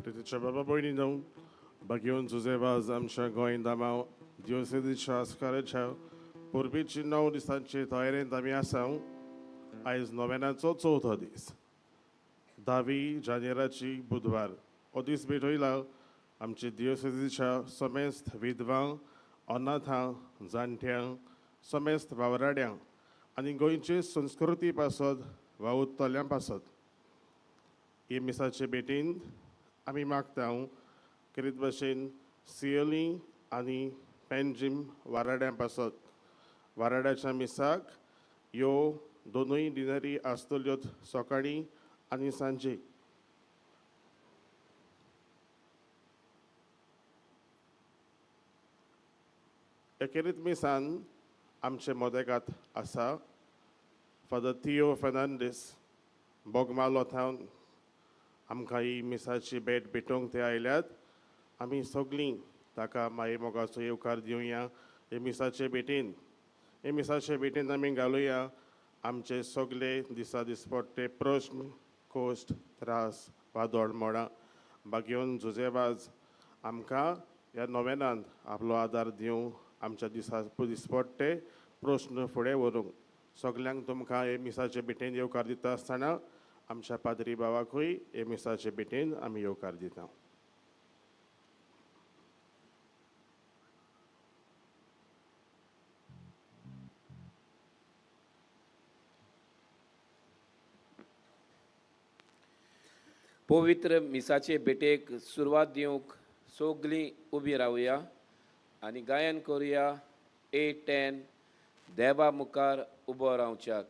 प्रितीच्या बाबा भयणीनो, बागेवन जुजेवाज आमच्या गोंय दामांव दिवसेदीच्या आस्काराच्या परबेची 9 दिसांचे तयारेंत आमी आसा. आयज नोवेनाचो चवथो दीस, 10 जानेराची बुधवार. हो दीस भेटयला आमचे दिवसेदीच्या समेस्त विधवांक, अनाथांक, जाणट्यांक, समेस्त वावराड्यांक आनी गोंयचे संस्कृती पासत वावुरतल्यां पासत. हे मिसाचे भेटीन आमी मागता करीत भाशेन सियोली आनी पेंजीम वाराड्यां पासत. वाराड्याच्या मिसाक ह्यो दोनूय डिनरी आसतल्यो, सकाळीं आनी सांजे. एकेरीत मिसान आमचे मोदेगात आसा फादर थियो फेर्नांडीस बोगमालो थावन. आमकां ही मिसाची भेट भेटोवंक ते आयल्यात. आमी सगळीं ताका माये मोगाचो येवकार दिवया हे मिसाचे भेटीन. हे मिसाचे भेटीन आमी घालुया आमचे सगळे दिसा दिसपट्टे प्रस्न, कोश्ट, त्रास, वादोळ मोडां. बागेवन जुजेवाज आमकां ह्या नोवेनांत आपलो आदार दिवंक, आमच्या दिसा दिसपट्टे प्रस्न फुडें व्हरूंक. सगल्यांक तुमकां हे मिसाचे भेटेन येवकार दिता आसतना आमच्या पाद्री बाबाकूय हे मिसाचे भेटेन आमी येवकार दिता. पवित्र मिसाचे भेटेक सुरवात दिवंक सगलीं उबी रावया आनी गायन करुया 8-10 देवा मुखार उबो रावच्याक.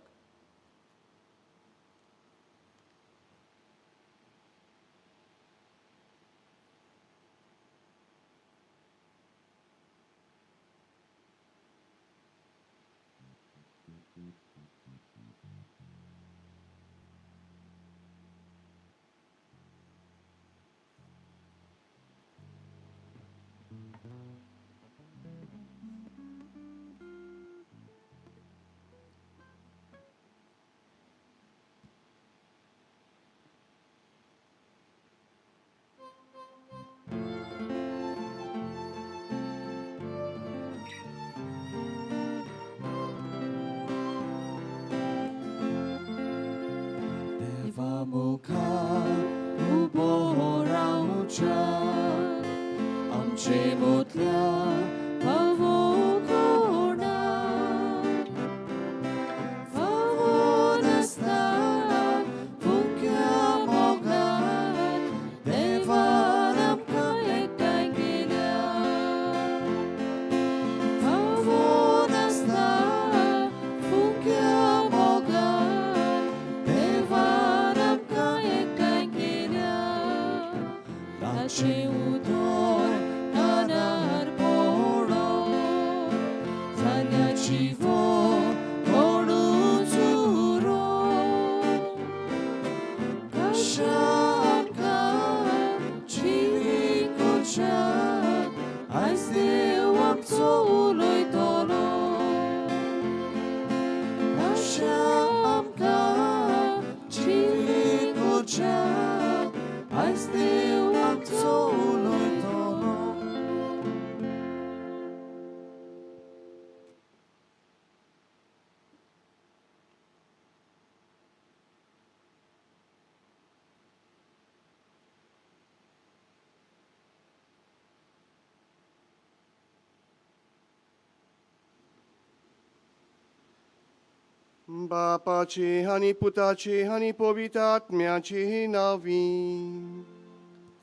बापाची आनी पुताची आनी पवित्र आत्म्याची नावी.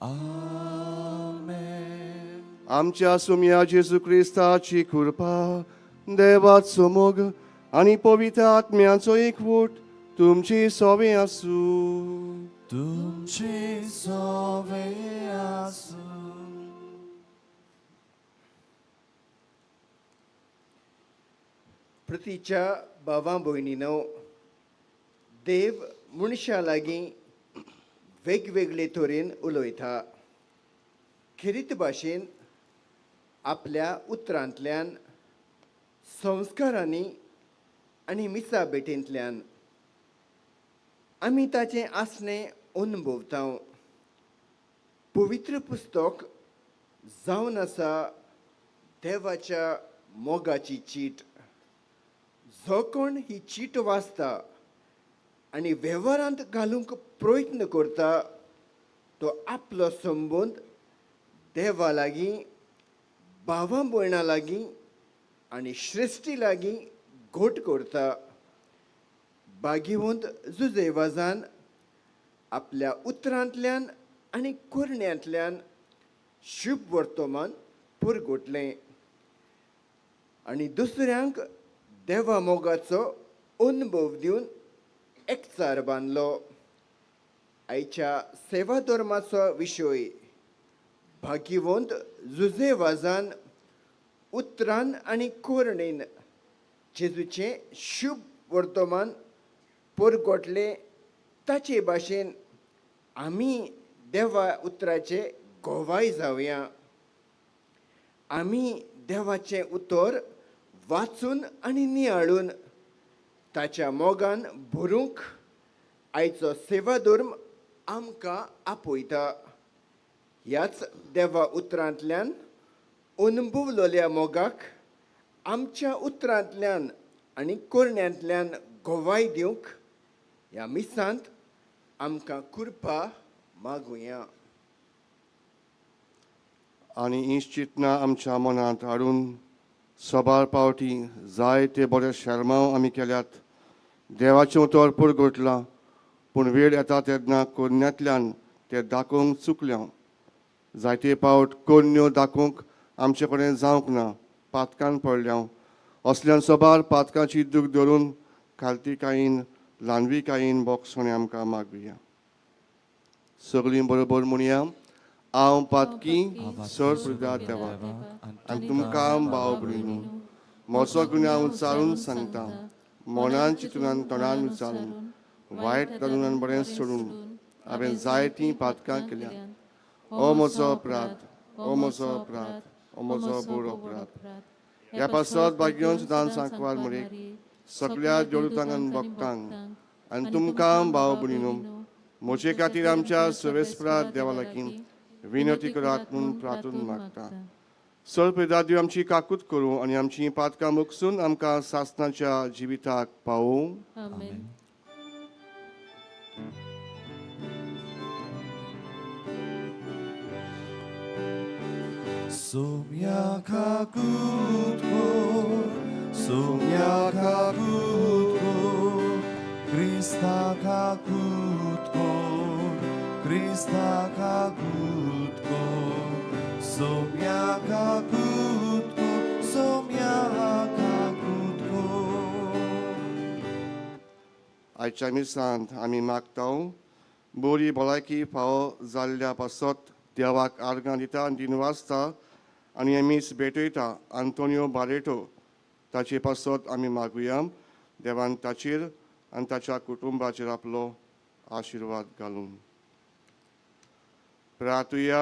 आमेन. आमच्या सुम्या जेजू क्रिस्ताची कृपा, देवाचो मोग आनी पवित्र आत्म्याचो एकवट तुमची सोवे आसूं. तुमची सोवे आसूं. प्रतिच्या भावां भयणीनो, देव मनशां लागीं वेगवेगळे तरेन उलयता. खेरीत भाशेन आपल्या उतरांतल्यान, संस्कारांनी आनी मिसा भेटेंतल्यान आमी ताचें आसणें अनुभवता. पवित्र पुस्तक जावन आसा देवाच्या मोगाची चीट. जो कोण ही चीट वाचता आनी वेव्हारांत घालूंक प्रयत्न करता तो आपलो संबंद देवा लागीं, भावा भयणां लागीं आनी श्रेश्ठी लागीं घट करता. भाग्यवंत जुजैवाजान आपल्या उतरांतल्यान आनी करण्यांतल्यान शुभ वर्तमान पुरगुटलें आनी दुसऱ्यांक देवा मोगाचो अनुभव दिवन एकचार बांदलो. आयच्या सेवा धर्माचो विशय भाग्यवंत जुजेवाजान उतरान आनी कोरणेन जेजूचें शुभ वर्तमान परगटलें. ताचे भाशेन आमी देवा उतराचे गोवाय जावया. आमी देवाचें उतर वाचून आनी नियाळून ताच्या मोगान भरूंक आयचो सेवाधर्म आमकां आपयता. ह्याच देवा उतरांतल्यान अनुभवलोल्या मोगाक आमच्या उतरांतल्यान आनी करण्यांतल्यान गोवाय दिवंक ह्या मिसांत आमकां कृपा मागुया. आनी ही चिंतना आमच्या मनांत हाडून सबार पावटी जायते बरे शेर्मांव आमी केल्यात, देवाचें उतर पुरगुटलां, पूण वेळ येता तेन्ना कोन्यांतल्यान ते दाखोवंक चुकल्या. जायते पावट कोन्यो दाखोवंक आमचे कडेन जावंक ना, पातकान पडल्या. असल्यान सबार पातकांची दूख धरून खालतीकायेन ल्हानविकायेन बोगसणें आमकां मागुया. सगळीं बरोबर म्हणया, हांव पातकी सर प्रिदा देवा आनी तुमकां भाव भयणीनो म्हजो गुन्यांव उच्चारून सांगता, मनान चिंतून तोंडान उच्चारून वायट घालून बरें सोडून हांवें जायतीं पातकां केल्या. ओ म्हजो अपराध, ओ म्हजो अपराध, ओ म्हजो बोड अपराध. ह्या पासत भाग्योन सुदान सांकवार मुरेक सगळ्या देवतांक आनी भक्तांक आनी तुमकां भाव भयणीनो म्हजे खातीर आमच्या सर्वेस्परा देवा लागीं विनती करात म्हूण प्रार्थून मागता. सर पिता देव आमची काकूत करूं आनी आमची पातकां मुकसून आमकां सासणाच्या जिविताक पावूं. आमेन. Sumya kakut kor, sumya kakut kor, Krista kakut kor, Krista kakut kor, sumya kakut kor, sumya kakut kor. आयच्या मिसांत आमी मागता बरी भलायकी फावो जाल्ल्या पासत देवाक आर्गां दिता आनी दिनवासता आनी हें मीस भेटयता आंतोनियो बारेटो ताचे पासत आमी मागुया. देवान ताचेर आनी ताच्या कुटुंबाचेर आपलो आशिर्वाद घालून प्रातुया.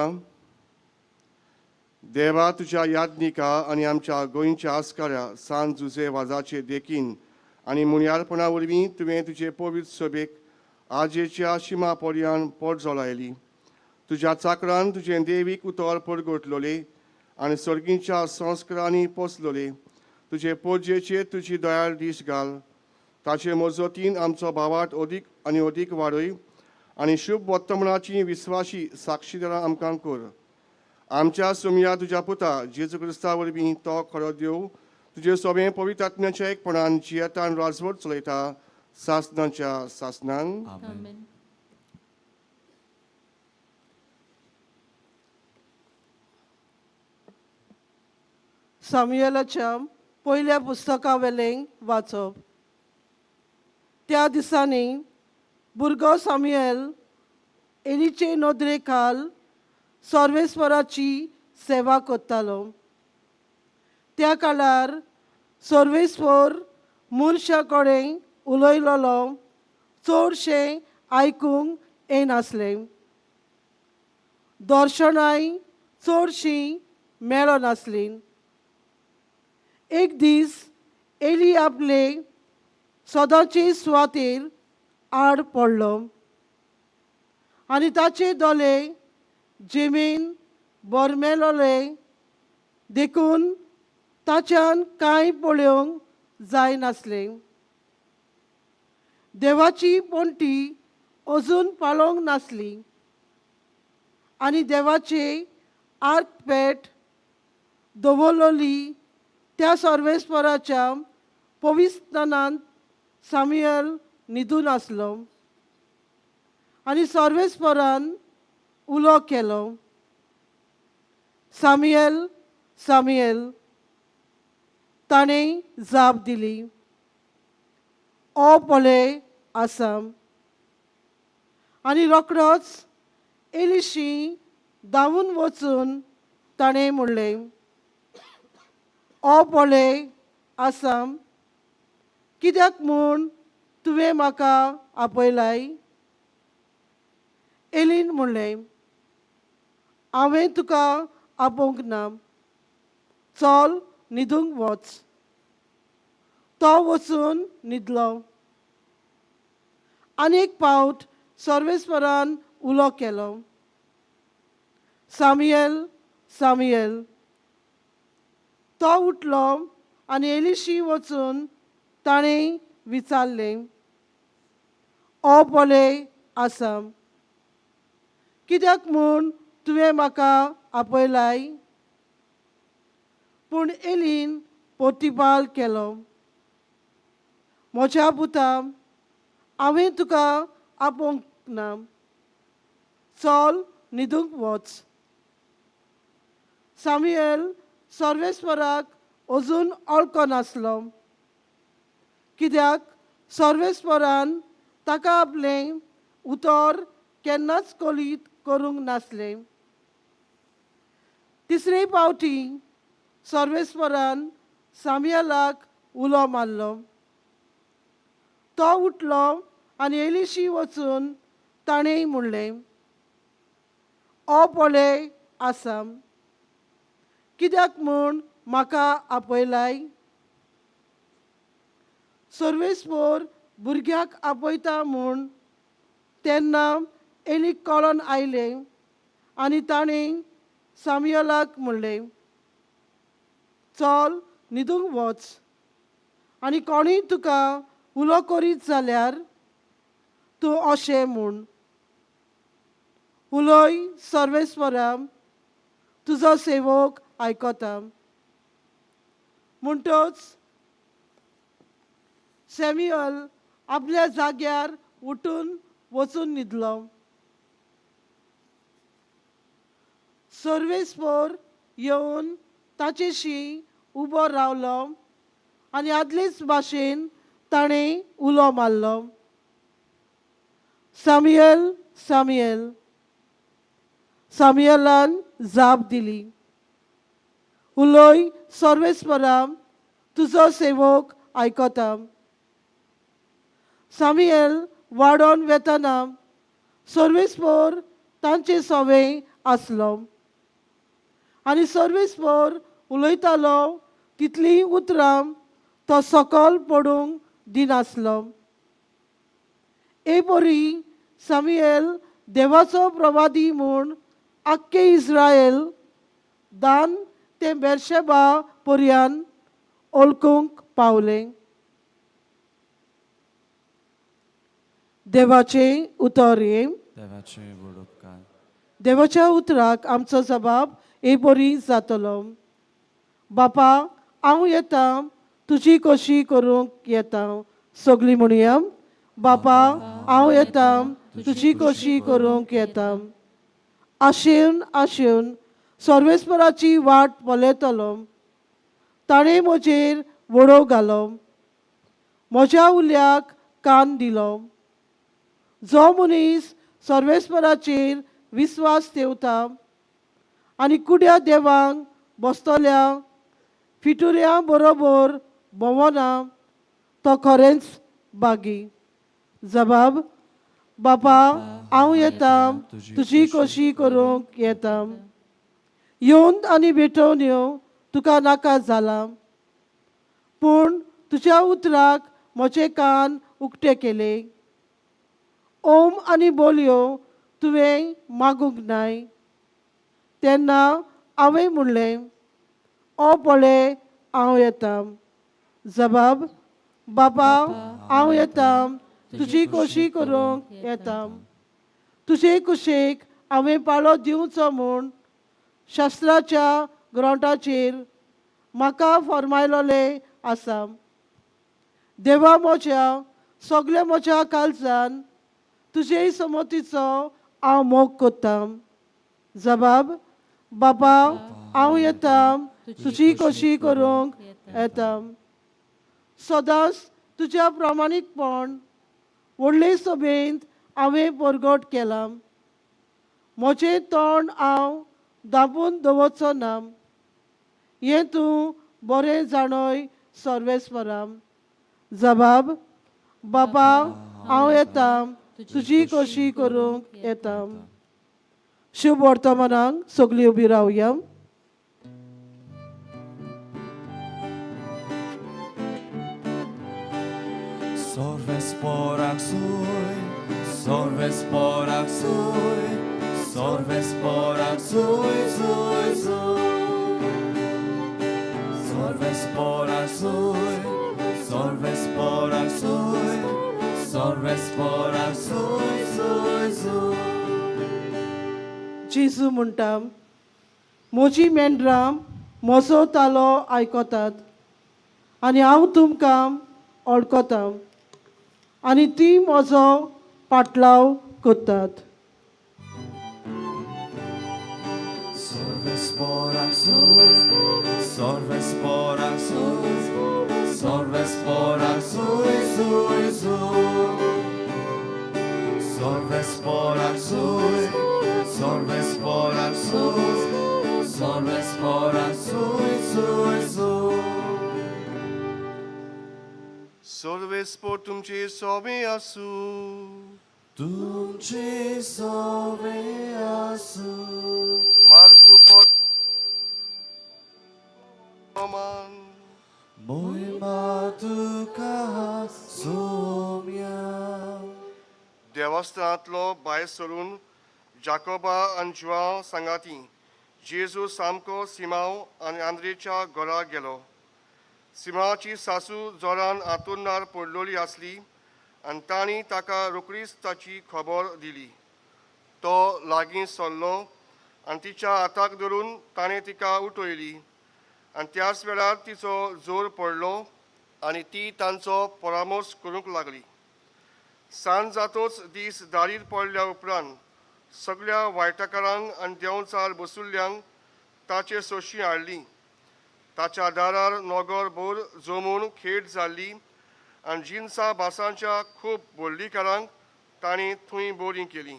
देवा तुज्या यादनिका आनी आमच्या गोंयच्या आस्काऱ्या सान जुजे वाजाचे देखीन आनी मुनयारपणा वरवीं तुवें तुजे पवित्र सभेक आजेच्या शिमा पर्यान पोट जोलायली. तुज्या चाकरान तुजें देवीक उतर परगटलोले आनी सर्गीच्या संस्कारांनी पोसलोले. तुजे पोजेचेर तुजी दयाळ दीस घाल. ताचे मजतीन आमचो भावाट अदीक आनी अदीक वाडय आनी शुभ वर्तमानाची विस्वाशी साक्षीदारां आमकां कर. आमच्या सुमया तुज्या पुता जेजू क्रिस्ता वरवीं, तो खरो देव तुजे सोबें पवित्र आत्म्याच्या एकपणान जियेतान राजवट चलयता सासनाच्या सासनांक. आमेन. सामुएलाच्या पयल्या पुस्तका वेलें वाचप. त्या दिसांनी भुरगो सामुएल एलीचे नदरे खाल सर्वेस्वराची सेवा करतालो. त्या काळार सर्वेस्वर मनशा कडेन उलयलोलो चडशें आयकूंक येनासलें, दर्शनाय चडशीं मेळनासलीं. एक दीस एली आपले सदांचे सुवातेर आड पडलो आनी ताचे दोळे जमीन बोरमेलोले देखून ताच्यान कांय पळोवंक जायनासलें. देवाची पणटी अजून पाळोवंक नासली आनी देवाचे आर्कपेट दवरलोली त्या सर्वेस्पराच्या पवित्रनांत सामुएल न्हिदून आसलो आनी सर्वेस्परान उलो केलो, सामुएल, सामुएल. ताणें जाप दिली, ओ पळय आसा. आनी रोखडोच एलिशी धांवून वचून ताणें म्हणलें, ओ पळय आसा, कित्याक म्हूण तुवें म्हाका आपयलाय? एलीन म्हणलें, हांवें तुका आपोवंक ना, चल न्हिदूंक वच. तो वचून न्हिदलो. आनी एक पावट सर्वेस्परान उलो केलो, सामुएल, सामुएल. तो उठलो आनी एलिशी वचून ताणें विचारलें, ओ पळय आसा, कित्याक म्हूण तुवें म्हाका आपयलाय? पूण एलीन पोतिपाल केलो, म्हज्या पुता, हांवें तुका आपोवंक ना, चल न्हिदूंक वच. सामुएल सर्वेस्पराक अजून वळखनासलो, कित्याक सर्वेस्परान ताका आपलें उतर केन्नाच कलीत करूंक नासलें. तिसरे पावटी सर्वेस्परान सामुएलाक उलो मारलो. तो उठलो आनी एलिशी वचून ताणें म्हणलें, ओ पळय आसा, कित्याक म्हूण म्हाका आपयलाय? सर्वेस्पोर भुरग्याक आपयता म्हूण तेन्ना एलीक कळोन आयलें आनी ताणें सामुएलाक म्हणलें, चल न्हिदूंक वच आनी कोणूय तुका उलो करीत जाल्यार तूं अशें म्हूण, उलय सर्वेस्वरा, तुजो सेवक आयकता. म्हणटच सॅम्युअल आपल्या जाग्यार उठून वचून न्हिदलो. सर्वेस्पोर येवन ताचेशी उबो रावलो आनी आदलेच भाशेन ताणें उलो मारलो, सामुएल, सामुएल. सामुएलान जाप दिली, उलय सर्वेस्परा, तुजो सेवक आयकता. सामुएल वाडोन वेतना सर्वेस्पोर तांचे सवे आसलो आनी सर्वेस्पोर उलयतालो तितलीं उतरां तो सकल पडूंक दिनासलो. ए बरी सामुएल देवाचो प्रवादी म्हूण आख्खे इस्रायल दान ते बेर्शेबा पर्यान ओळखूंक पावलें. देवाचें उतर हें. देवाचे व्हड उपकार. देवाच्या उतराक आमचो जबाब हे बरी जातलो. बापा, हांव येता तुजी कशी करूंक येता. सगळीं म्हणया, बापा हांव येता तुजी कशी करूंक येता. आशेवन आशेवन सर्वेस्पराची वाट पळयतलो. ताणें म्हजेर वडोव घालो, म्हज्या उल्याक कान दिलो. जो मनीस सर्वेस्पराचेर विस्वास ठेवता आनी कुड्या देवांक बसतल्या फिटुऱ्यां बरोबर भोंवना तो खरेंच बागी. जबाब, बापा हांव येता तुजी कशी करूंक येता. येवन आनी भेटोवन यो तुका नाका जाला, पूण तुज्या उतराक म्हजे कान उक्ते केले. ओम आनी बोलयो तुवें मागूंक नाय. तेन्ना हांवें म्हणलें, ओ पळय हांव येता. जबाब, बापा हांव येता, तुजी खोशी करूंक येता. तुजे कुशेक हांवें पाळो दिवचो म्हूण शास्त्राच्या ग्रावंडाचेर म्हाका फॉर्मायलोलें आसा. देवा म्हज्या सगल्या म्हज्या काळजान तुजे समतीचो हांव मोग करता. जबाब, बापा हांव येता, तुजी खोशी करूंक येता. सदांच तुज्या प्रामाणीकपण व्हडले सभेंत हांवें परगट केलां. म्हजें तोंड हांव दाबून दवरचो ना, हें तूं बरें जाणय सर्वेस्परा. जबाब, बापा हांव येता, तुजी खोशी करूंक येता. शुभ वर्तमानाक सगळीं उबी रावया. Sorves sui, sorves porac sui, sorves porac sui, sui, sui. Sorves porac sui, sorves porac sui, sorves porac sui, sui, sui. जेजू म्हणटा, म्हजी मेंढरां म्हजो तालो आयकतात आनी हांव तुमकां वळखतां आनी ती म्हजो पाटलाव करतात. Sorves porac sui, sorves porac sui, sorves porac sui, sui, sui. Sorves porac sui, sorves porac sui, sorves porac sui, sui, sui. सर्वेस्पोर तुमचे सोबे आसूं. तुमचे सोवे आसूं. मार्कू मान. मोहिमा तुका सोम्या. देवस्थानांतलो भायर सरून जाकोबा आनी जुआंव सांगाती जेजू सामको सिमांव आनी आंद्रेच्या घरा गेलो. सिमांवाची सासू जोरान आतुरनार पडलोली आसली आनी तांणी ताका रोखडीच ताची खबर दिली. तो लागीं सरलो आनी तिच्या हाताक धरून ताणें तिका उठयली आनी त्याच वेळार तिचो जोर पडलो आनी ती तांचो परामर्श करूंक लागली. सांज जातोच दीस दारीर पडल्या उपरांत सगळ्या वायटकारांक आनी देंवचार बसुल्ल्यांक ताचे सोशी हाडली. ताच्या दारार नगर भर जमून खेट जाल्ली आनी जिनसा भासांच्या खूब बोल्लीकारांक तांणी थंय बरीं केलीं.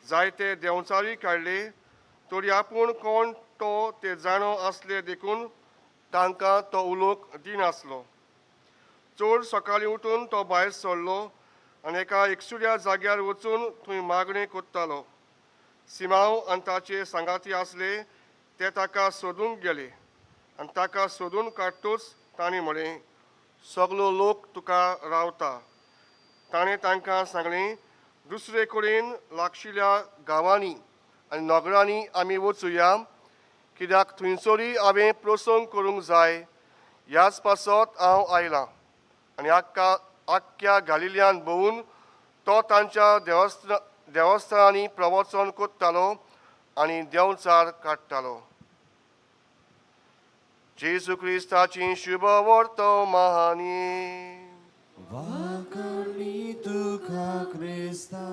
जायते देंवचारूय काडले, तरी आपूण कोण तो ते जाणो आसले देखून तांकां तो उलोवंक दिनासलो. चड सकाळीं उठून तो भायर सरलो आनी एका एकसुऱ्या जाग्यार वचून थंय मागणें करतालो. सिमांव आनी ताचे सांगाती आसले ते ताका सोदूंक गेले आनी ताका सोदून काडटूच तांणी म्हळें, सगलो लोक तुका रावता. ताणें तांकां सांगलें, दुसरे कडेन लागशिल्ल्या गांवांनी आनी नगरांनी आमी वचुया, कित्याक थंयसरूय हांवें प्रसंग करूंक जाय. ह्याच पासत हांव आयलां. आनी आख्ख्या गालिल्यान भोंवून तो तांच्या देवस्थानांनी प्रवचन करतालो आनी देंवचार काडटालो. जेजू क्रिस्ताची शुभ वर्तमानी. वाकणी तुका क्रिस्ता.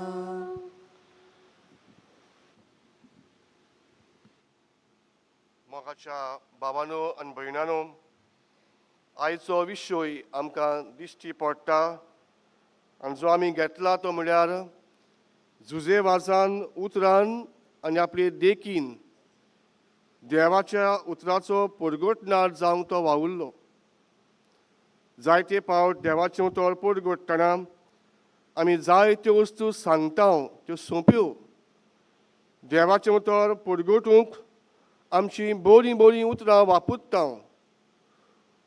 मोगाच्या बाबानो आनी भयणानो, आयचो विशय आमकां दिश्टी पडटा आनी जो आमी घेतला तो म्हळ्यार जुजे वाजान उतरान आनी आपले देखीन देवाच्या उतराचो परगटणार जावंक तो वावुरलो. जायते फावट देवाचें उतर परगटतना आमी जायत्यो वस्तू सांगता त्यो सोंप्यो. देवाचें उतर परगटूंक आमची बरीं बरीं उतरां वापरता,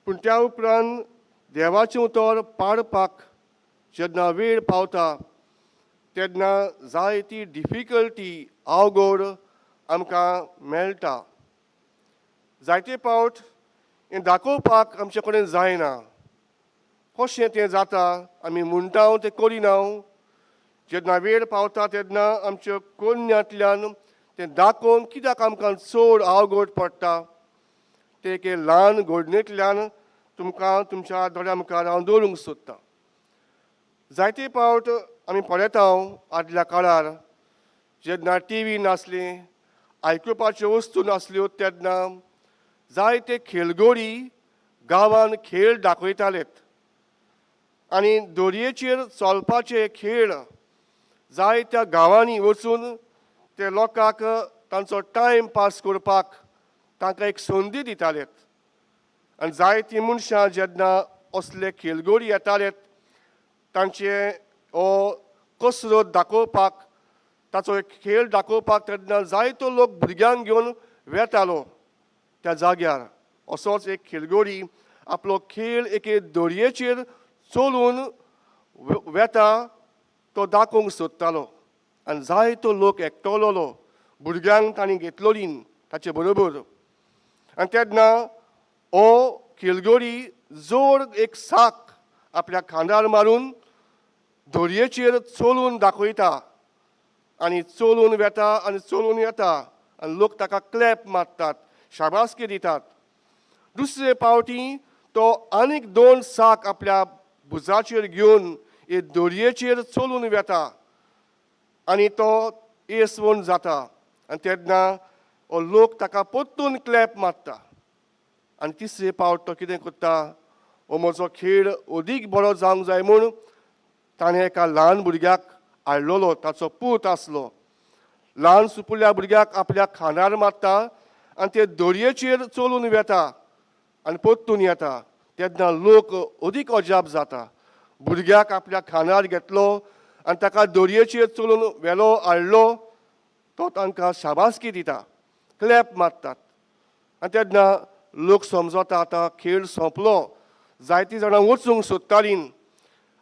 पूण त्या उपरांत देवाचें उतर पाळपाक जेन्ना वेळ पावता तेन्ना जायती डिफिकल्टी अवघड आमकां मेळटा. जायते फावट हें दाखोवपाक आमचे कडेन जायना, कशें तें जाता आमी म्हणटा तें करिना. जेन्ना वेळ पावता तेन्ना आमच्या कोन्यांतल्यान तें दाखोवंक कित्याक आमकां चड अवघड पडटा. तें एके ल्हान घडणेंतल्यान तुमकां तुमच्या दोळ्या मुखार हांव दवरूंक सोदतां. जायते फावट आमी पळयता आदल्या काळार जेन्ना टी व्ही नासली, आयकुपाच्यो वस्तू नासल्यो, तेन्ना जायते खेळगडी गांवान खेळ दाखयतालेत आनी दोरयेचेर चलपाचे खेळ जायत्या गांवांनी वचून ते लोकांक तांचो टायम पास करपाक तांकां एक संदी दितालेत. आनी जायतीं मनशां जेन्ना असले खेळगडी येतालेत तांचे हो कसरत दाखोवपाक, ताचो एक खेळ दाखोवपाक, तेन्ना जायतो लोक भुरग्यांक घेवन वेतालो त्या जाग्यार. असोच एक खेळगडी आपलो खेळ एके दोरयेचेर चलून वेता तो दाखोवंक सोदतालो आनी जायतो लोक एकटोलोलो, भुरग्यांक तांणी घेतलोली ताचे बरोबर. आनी तेन्ना हो खेळगडी जोड एक साक आपल्या खांदार मारून दोरयेचेर चलून दाखयता आनी चलून वेता आनी चलून येता आनी लोक ताका क्लॅप मारतात, शाबासकी दितात. दुसरे फावटी तो आनीक दोन साक आपल्या भुजाचेर घेवन हे दोरयेचेर चलून वेता आनी तो येसवण जाता आनी तेन्ना हो लोक ताका परतून क्लॅप मारता. आनी तिसरे फावट तो कितें करता, हो म्हजो खेळ अदीक बरो जावंक जाय म्हूण ताणें एका ल्हान भुरग्याक हाडलेलो, ताचो पूत आसलो. ल्हान सुपुल्ल्या भुरग्याक आपल्या खांदार मारता आनी ते दोरयेचेर चलून वेता आनी परतून येता. तेन्ना लोक अदीक अजाप जाता. भुरग्याक आपल्या खांदार घेतलो आनी ताका दोरयेचेर चलून व्हेलो हाडलो, तो तांकां शाबासकी दिता, क्लॅप मारतात. आनी तेन्ना लोक समजता आतां खेळ सोंपलो, जायतीं जाणां वचूंक सोदतालीं,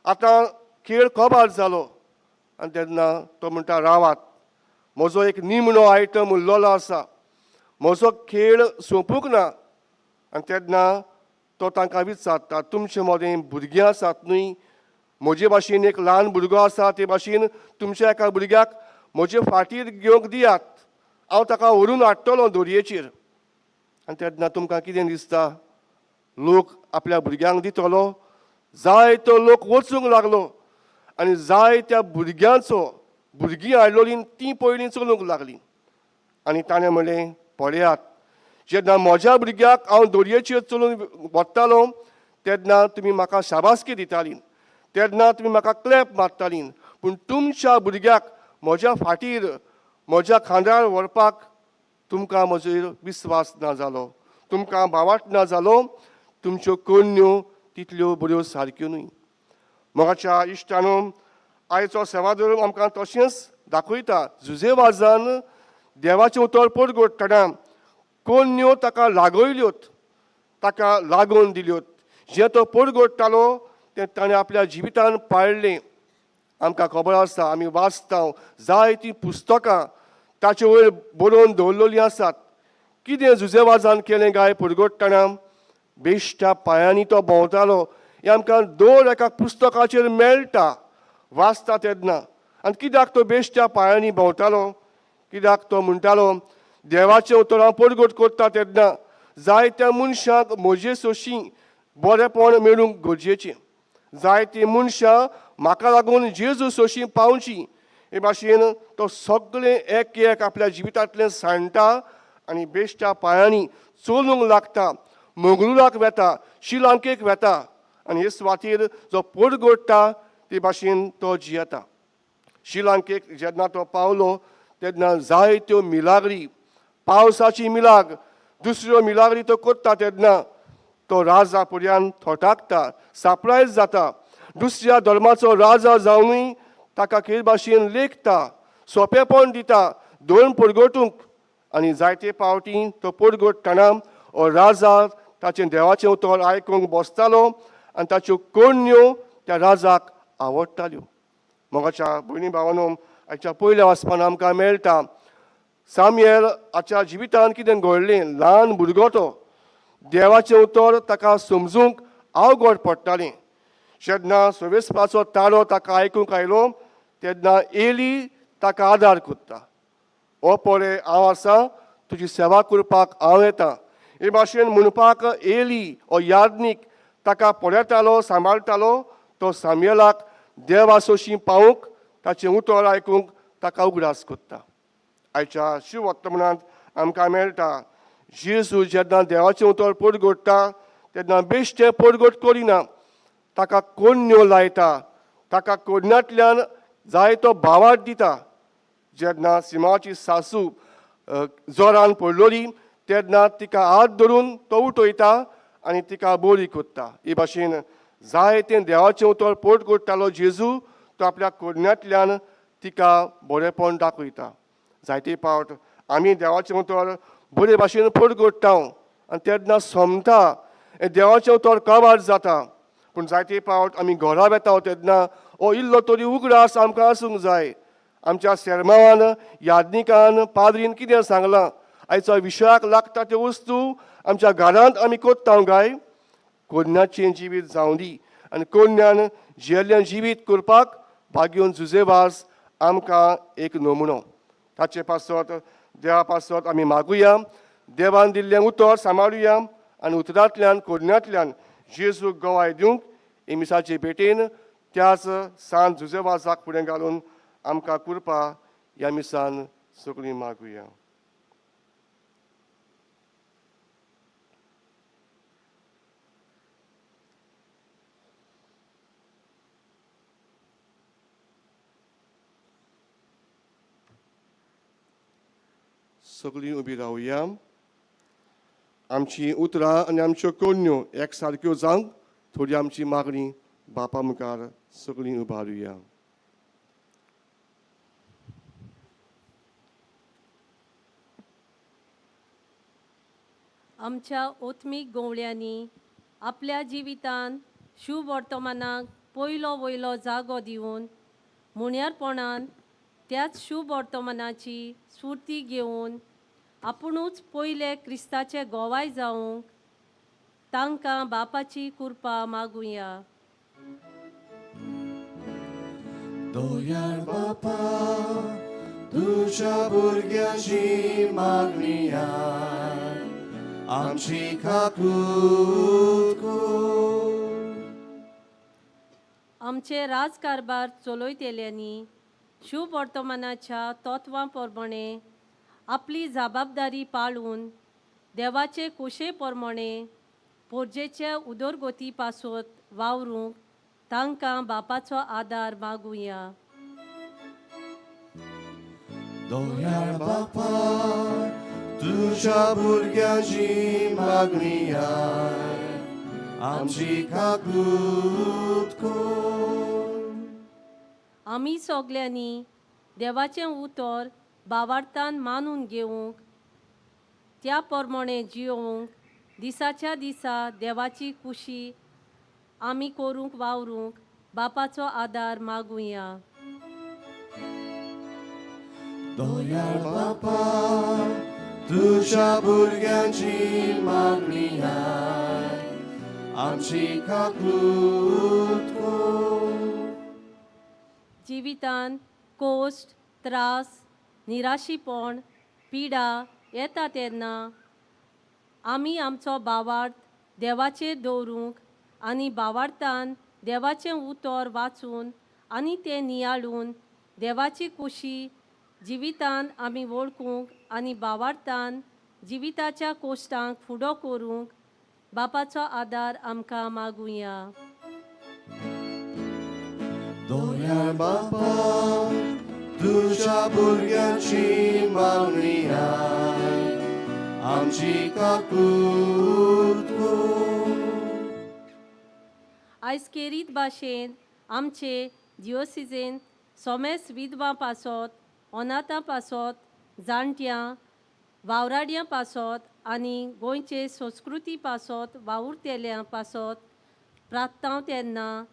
आतां खेळ कबार जालो. आनी तेन्ना तो म्हणटा, रावात, म्हजो एक निमणो आयटम उरलेलो आसा, म्हजो खेळ सोंपूंक ना. आनी तेन्ना तो तांकां विचारता, तुमचे मदें भुरगीं आसात न्हय, म्हजे भाशेन एक ल्हान भुरगो आसा, ते भाशेन तुमच्या एका भुरग्याक म्हजे फाटीर घेवंक दियात, हांव ताका व्हरून हाडटलो दोरयेचेर. आनी तेन्ना तुमकां कितें दिसता, लोक आपल्या भुरग्यांक दितलो? जायतो लोक वचूंक लागलो आनी जायत्या भुरग्यांचो भुरगीं हाडलोलीं तीं पयलीं चलूंक लागलीं. आनी ताणें म्हणलें, पळयात, जेन्ना म्हज्या भुरग्याक हांव दोरयेचेर चलून वतालो तेन्ना तुमी म्हाका शाबासकी दितालीं, तेन्ना तुमी म्हाका क्लॅप मारतालीं, पूण तुमच्या भुरग्याक म्हज्या फाटीर म्हज्या खांदार व्हरपाक तुमकां म्हजेर विस्वास ना जालो, तुमकां भावाट ना जालो, तुमच्यो करण्यो तितल्यो बऱ्यो सारक्यो न्हय. मोगाच्या इश्टानो, आयचो सेवाधर्म आमकां तशेंच दाखयता. जुजेवाजान देवाचें उतर परगटतना कोन्यो ताका लागयल्योत, ताका लागून दिल्योत. जें तो परगटतालो तें ताणें आपल्या जिवितान पाळ्ळें. आमकां खबर आसा, आमी वाचता जायतीं पुस्तकां ताचे वयर बरोवन दवरलेलीं आसात. कितें जुजेवाजान केलें काय परगटतना बेश्ट्या पांयांनी तो भोंवतालो, हें आमकां दर एका पुस्तकाचेर मेळटा वाचता तेन्ना. आनी कित्याक तो बेश्ट्या पांयांनी भोंवतालो, कित्याक तो म्हणटालो देवाचें उतर हांव परगट करता तेन्ना जायत्या मनशांक म्हजे सोशी बरेपण मेळूंक गरजेचें, जायतीं मनशां म्हाका लागून जेजू सोशी पावची, हे भाशेन तो सगळें एक एक आपल्या जिवितांतलें सांडटा आनी बेश्ट्या पांयांनी चलूंक लागता, मंगळुराक वेता, श्रीलंकेक वेता आनी हे सुवातेर जो परगटता ते भाशेन तो जियेता. श्रीलंकेक जेन्ना तो पावलो तेन्ना जायत्यो मिलाग्री, पावसाची मिलाग, दुसऱ्यो मिलाग्री तो करता तेन्ना तो राजा पर्यान थोटाकता, सरप्रायज जाता. दुसऱ्या धर्माचो राजा जावनूय ताका खेळ भाशेन लेखता, सोंपेपण दिता धर्म परगटूंक. आनी जायते फावटी तो परगटतना हो राजा ताचें देवाचें उतर आयकूंक बसतालो आनी ताच्यो करण्यो त्या राजाक आवडटाल्यो. मोगाच्या भयणी भावानो, आयच्या पयल्या वाचपान आमकां मेळटा सामयेल हाच्या जिवितान कितें घडलें, ल्हान भुरगो तो, देवाचें उतर ताका समजूंक अवघड पडटालें. जेन्ना सोवेस्पाचो ताळो ताका आयकूंक आयलो तेन्ना एली ताका आदार करता. ओ पळय हांव आसा, तुजी सेवा करपाक हांव येता. हे भाशेन म्हणपाक एली हो याज्ञीक ताका पळयतालो, सांबाळटालो. तो सामयेलाक देवा सोशी पावूंक, ताचें उतर आयकूंक ताका उगडास करता. आयच्या शिववर्तमानांत आमकां मेळटा, जेजू जेन्ना देवाचें उतर परगटता तेन्ना बेश्टें परगट करिना, ताका कोण्ण्यो लायता, ताका कोण्यांतल्यान जायतो भावार्थ दिता. जेन्ना सिमाची सासू जोरान पडलोली तेन्ना तिका हात धरून तो उठयता आनी तिका बरी करता. हे भाशेन जायतें देवाचें उतर परगटतालो जेजू, तो आपल्या कोण्यांतल्यान तिका बरेंपण दाखयता. जायते फावट आमी देवाचें उतर बरे भाशेन परगट्टा आनी तेन्ना सोमता देवाचें उतर कबार जाता. पूण जायते फावट आमी घरा वेता तेन्ना हो इल्लो तरी उगडास आमकां आसूंक जाय. आमच्या शेरमांवान, याज्ञिकान, पाद्रीन कितें सांगलां, आयचो विशयाक लागता त्यो वस्तू आमच्या घरांत आमी करता काय? कोन्याचें जिवीत जावं दी आनी कोन्यान जियेल्लें जिवीत करपाक भाग्योन जुजेवास आमकां एक नमुनो. ताचे पासत देवा पासत आमी मागुया, देवान दिल्लें उतर सांबाळुया आनी उतरांतल्यान कोन्यांतल्यान जेजूक गवाय दिवंक हे मिसाचे भेटेन त्याच सांत जुजेवासाक फुडें घालून आमकां कृपा ह्या मिसान सगळीं मागुया. सगळीं उबी रावया. आमची उतरां आनी आमच्यो कोण्यो एकसारक्यो जावंक थोडी आमची मागणी बापा मुखार सगळीं उबारुया. आमच्या ओत्मीक गोवळ्यांनी आपल्या जिवितान शुभ वर्तमानाक पयलो वयलो जागो दिवन मुण्यारपणान त्याच शुभ वर्तमानाची स्फूर्ती घेवन आपुणूच पयले क्रिस्ताचे गोवाय जावंक तांकां बापाची कृपा मागुया. दोयाळ बापा तुज्या भुरग्याची मागणी आमची काकूत कर. आमचे राजकारभार चलयतल्यांनी शुभ वर्तमानाच्या तत्वां प्रमाणे आपली जबाबदारी पाळून देवाचे कुशे प्रमाणे पोरजेचे उदरगती पासत वावरूंक तांकां बापाचो आदार मागुया. दोयाळ बापा तुज्या भुरग्याची मागणी आमची काकूत कर. आमी सगल्यांनी देवाचें उतर बावार्थान मानून घेवंक, त्या प्रमाणे जियोवंक, दिसाच्या दिसा देवाची कुशी आमी करूंक वावरूंक बापाचो आदार मागुया. दोयाळ बापा तुज्या भुरग्यांची मागणी आमची काकूत कर. जिवितान कोश्ट, त्रास, निराशीपण, पिडा येता तेन्ना आमी आमचो बावार्थ देवाचेर दवरूंक आनी बावार्थान देवाचें उतर वाचून आनी तें नियाळून देवाची कुशी जिवितान आमी वळखूंक आनी बावार्थान जिविताच्या कोश्टांक फुडो करूंक बापाचो आदार आमकां मागुया. दोयाळ बापा तुज्या भुरग्यांची मागणी आमची काकूत कर. आयज केरीत भाशेन आमचे जिओसिजेन सोमेस विधवां पासत, अनाथां पासत, जाणट्यां वावराड्यां पासत आनी गोंयचे संस्कृती पासत वावुरतेल्यां पासत प्रार्थना तेन्ना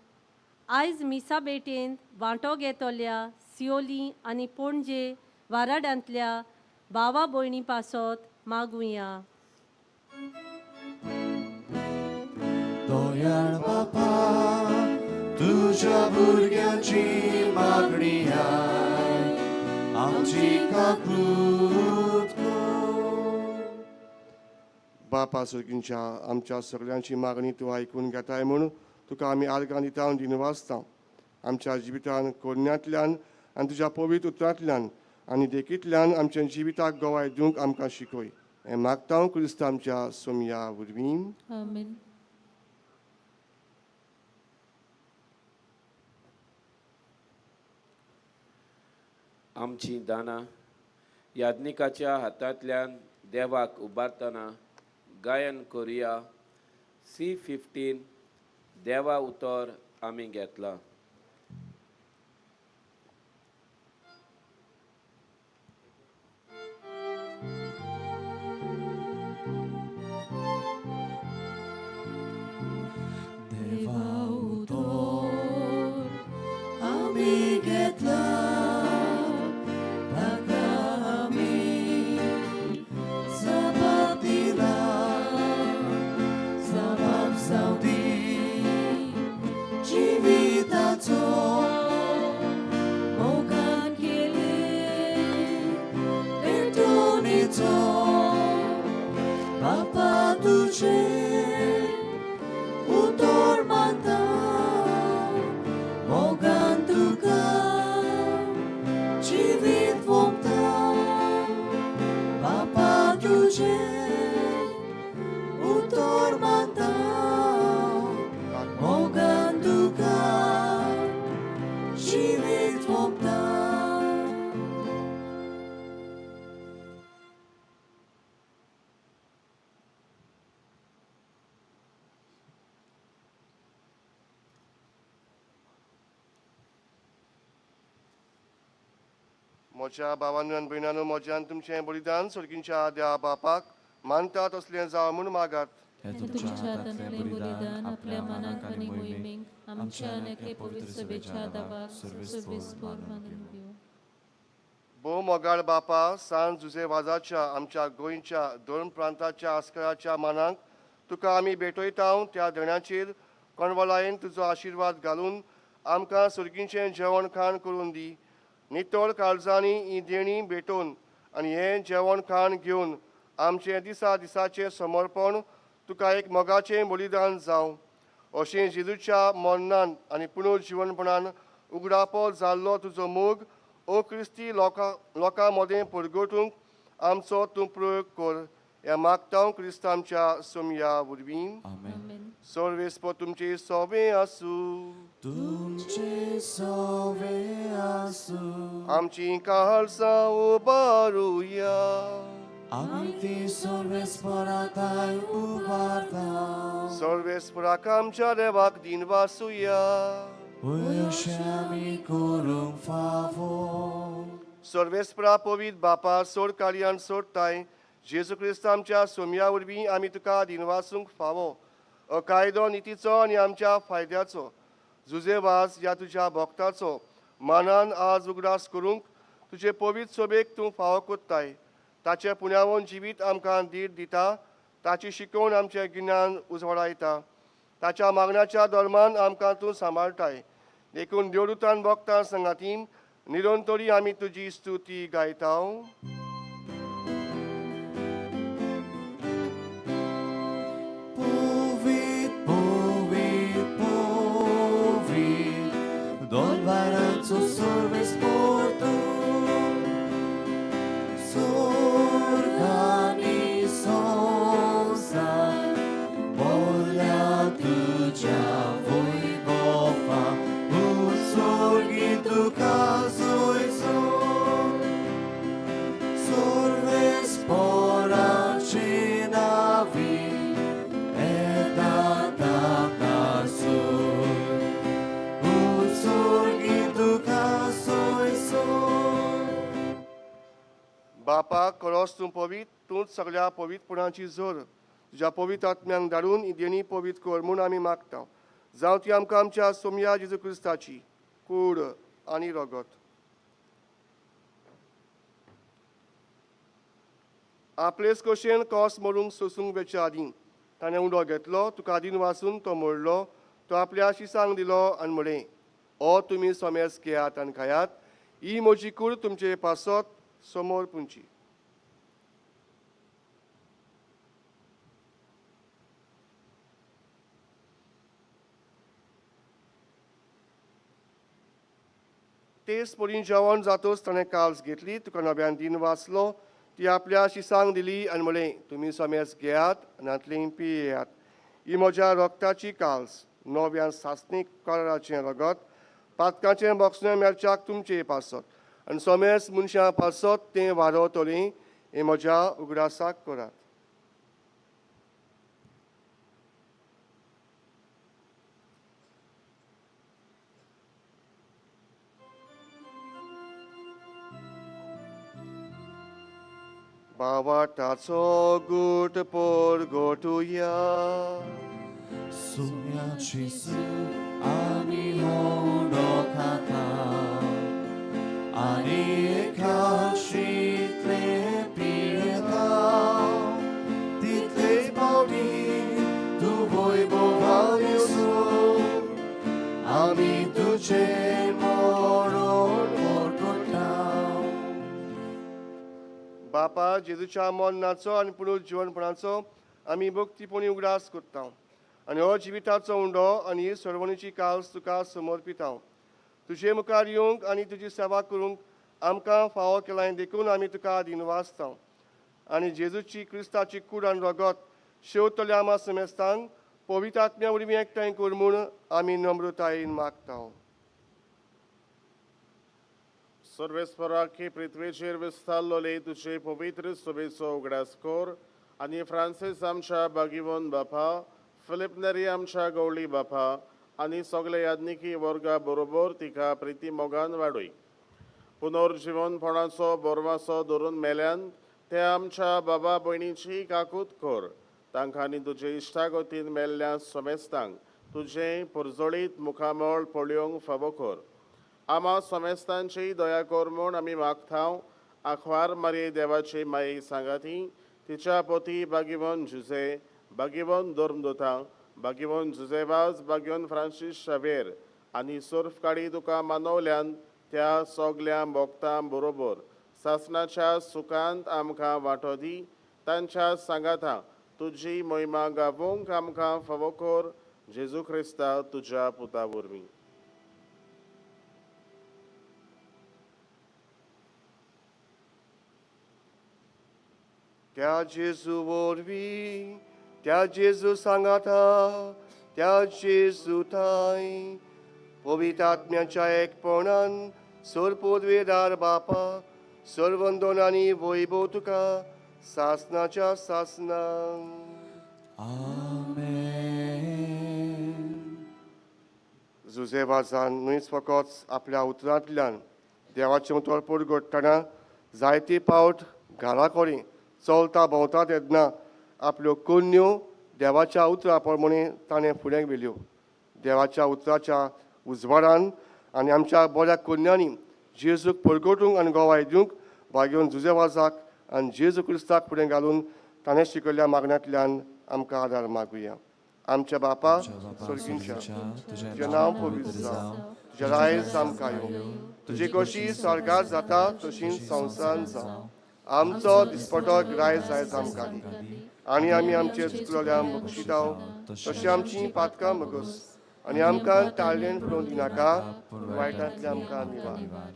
आयज मिसा भेटेंत वांटो घेतल्या सियोली आनी पणजे वाराडांतल्या भावा भयणी पासत मागुया. दयाळ बापा तुज्या भुरग्यांची मागणी आयक आमची काकूत कर. बापा सर्गींच्या आमच्या सगळ्यांची मागणी तूं आयकून घेताय म्हूण तुका आमी आर्गां दिता आनी दिनवासता. आमच्या जिवितान कोरण्यांतल्यान आनी तुज्या पवित्र उतरांतल्यान आनी देखींतल्यान आमच्या जिविताक गवाय दिवंक आमकां शिकय. हें मागता क्रिस्त आमच्या सोमया वरवीं. आमेन. आमची दानां याज्ञिकाच्या हातांतल्यान देवाक उबारतना गायन करुया C15 देवा उतर आमी घेतलां. देवा उतर आमी घेतला ताका आमी जबाब दिला जबाब जावं दी जिविताचो मोगान केले पेटोवणेचो बापा तुजें उतर मानता मोगान तुका जिवीत वोंपता बापा तुजें उतर मानता मोगान तुका जिवीत वोंपता. म्हज्या भावानू आनी भयणानू म्हज्यान तुमचें बलिदान सर्गींच्या देवा बापाक मानता तसलें जावं म्हूण मागात. हें तुमच्या हातांतलें बलिदान आपल्या मनाक आनी मोहिमेक आमच्या आनी एके पवित्र सभेच्या दावाक सर्वेस्पोर मानून घेवं. भोव मोगाळ बापा, सान जुजे वाजाच्या आमच्या गोंयच्या दोन प्रांताच्या आस्कराच्या मानाक तुका आमी भेटयता. त्या देण्याचेर कोणवलायेन तुजो आशिर्वाद घालून आमकां सर्गीचें जेवण खाण करून दी. नितळ काळजांनी ही देणी भेटोवन आनी हें जेवण खाण घेवन आमचें दिसा दिसाचें समर्पण तुका एक मोगाचें बलिदान जावं. अशें जेजूच्या मरणान आनी पुनर्जिवनपणान उगडापो जाल्लो तुजो मोग ओ क्रिस्ती लोकां मदें परगटूंक आमचो तूं प्रयोग कर. ह्या मागता क्रिस्त आमच्या सोमया वरवीं. आमेन. सर्वेस्पर तुमचे सोबें आसूं. तुमचे सोवे आसूं. आमची काळजां उबारुया. आमी ती सर्वेस्पराताय उबारता. सर्वेस्पराक आमच्या देवाक दिनवासुया. अशें आमी करूंक फावो. सर्वेस्परा पवित्र बापा, सोड कार्यान सोडताय जेजू क्रिस्त आमच्या सोमया वरवीं आमी तुका दिनवासूंक फावो. अकायदो नितीचो आनी आमच्या फायद्याचो जुजे वास ह्या तुज्या भक्ताचो मानान आज उगडास करूंक तुजे पवित्र सोबेक तूं फावो कोत्ताय. ताचें पुण्यावन जिवीत आमकां धीर दिता, ताची शिकोवण आमचें गिन्यान उजवाडायता, ताच्या मागण्याच्या धर्मान आमकां तूं सांबाळटाय. देखून देवदूतान भक्तां संगातीन निरंतरी आमी तुजी स्तुती गायता. पवित्र पवित्र पवित्र दोलवारांचो सर्वेस्पर तूं स्वर्ग आनी संवसार बोल्या तुज्या वैभवा उत्सर्गी तुका सोयसो सर्वेस्पराचे नांवी येता ताकासूर उत्सर्गी तुका सोयसो. बापा, खरोच तूं पवित्र, तूंच सगळ्या पवित्रपणाची जोर. तुज्या पवित्र आत्म्यांक धाडून ही देणी पवित्र कर म्हूण आमी मागता. जावं ती आमकां आमच्या सोमया जेजू क्रिस्ताची कूड आनी रगत. आपलेच कशेन कोस मरूंक सोसूंक वेच्या आदीं ताणें उंडो घेतलो, तुका आदीन वाचून तो मोडलो, तो आपल्या शिसांक दिलो आनी म्हळें, ओ तुमी सोमेस घेयात आनी खायात, ही म्हजी कूड तुमचे पासत समोर पुंची. तेच परी जेवण जातोच ताणें काल्स घेतली, तुका नव्यान दिन वाचलो, ती आपल्या शिसांक दिली आनी म्हळें, तुमी समेस घेयात आनी हांतली पियेयात, ही म्हज्या रक्ताची काल्स, नव्यान सासणीक कराराचें रगत, पातकाचें बोगसणें मेळच्याक तुमचे पासत आनी समेस मनशां पासत तें वारवतलें, हें म्हज्या उगडासाक करात. बावाटाचो गूट पोरगोटुया. सुम्याची सु आमी हो उंडो खाता आनी एकाशितले पियेता, तितले पावटी तूं वैभवान येसून आमी तुजें मरण परगटा. बापा, जेजूच्या मरणाचो आनी पुनर्जिवनपणाचो आमी भक्तीपणी उगडास करता आनी हो जिविताचो उंडो आनी ही सर्वणीची काल्स तुका समर्पिता. तुजे मुखार येवंक आनी तुजी सेवा करूंक आमकां फावो केलां देखून आमी तुका दिनवासता आनी जेजूची क्रिस्ताची कूड आनी रगत शेवतल्या आमा समेस्तांक पवित्र आत्म्या वरवीं एकठांय कर म्हूण आमी नम्रतायेन मागता. सर्वेस्पराक पृथ्वेचेर विस्तारलोले तुजे पवित्र सभेचो उगडास कर आनी फ्रांसीस आमच्या बागिवन बापा, फिलीप नेरी आमच्या गवळी बापा आनी सगळे याज्ञिकी वर्गा बरोबर तिका प्रिती मोगान वाडय. पुनर्जिवनपणाचो बोरवासो धरून मेल्यान ते आमच्या बाबा भयणीची काकूत कर, तांकां आनी तुजे इश्टागतीन मेल्ल्या समेस्तांक तुजें पुरजळीत मुखामळ पळोवंक फावो कर. आमा समेस्तांची दया कर म्हूण आमी मागता. आखवार मारये देवाची माये सांगाती तिच्या पोती बागिवन जुजे, बागिवन धर्मदुता, बागिवन जुजेवाज, बागिवन फ्रांसीस शावेर आनी सोर्फकाडी तुका मानवल्यान त्या सगल्या भोगतां बरोबर सासणाच्या सुखांत आमकां वांटो दी. तांच्या सांगाता तुजी महिमा गावोंक आमकां फावो कर, जेजू क्रिस्ता तुज्या पुता वरवीं. त्या जेजू वरवीं, त्या जेजू सांगाता, त्या जेजू थांय पवित्र आत्म्याच्या एकपणान सरपोदवेदार बापा, सर्वंदोन आनी वैभव तुका सासनाच्या सासनां. आमेन. जुजे वाजान न्हूच फकत आपल्या उतरांतल्यान देवाचें उतर परगटतना जायते पावट घरा कडेन चलता भोंवता तेन्ना आपल्यो कोन्यो देवाच्या उतरा प्रमाणे ताणें फुडें व्हेल्यो. देवाच्या उतराच्या उजवाडान आनी आमच्या बऱ्या कोन्यांनी जेजूक परगटूंक आनी गोवाय दिवंक भागेवन जुजे वाजाक आनी जेजू क्रिस्ताक फुडें घालून ताणें शिकयल्ल्या मागण्यांतल्यान आमकां आदार मागुया. आमच्या बापा सर्गींच्या, तुजें नांव पवित्र जावं, तुजें रायज आमकां येवं, तुजी कशी स्वर्गात जाता तशी संवसारांत जावं. आमचो दिसपटो ग्रायज आयज आमकां दी आनी आमी आमचे चुकलोल्या बक्षिताव तशी आमची पातकां मगस आनी आमकां ताळ्ळेन पळोवन दिनाका, वायटांतले आमकां निवार.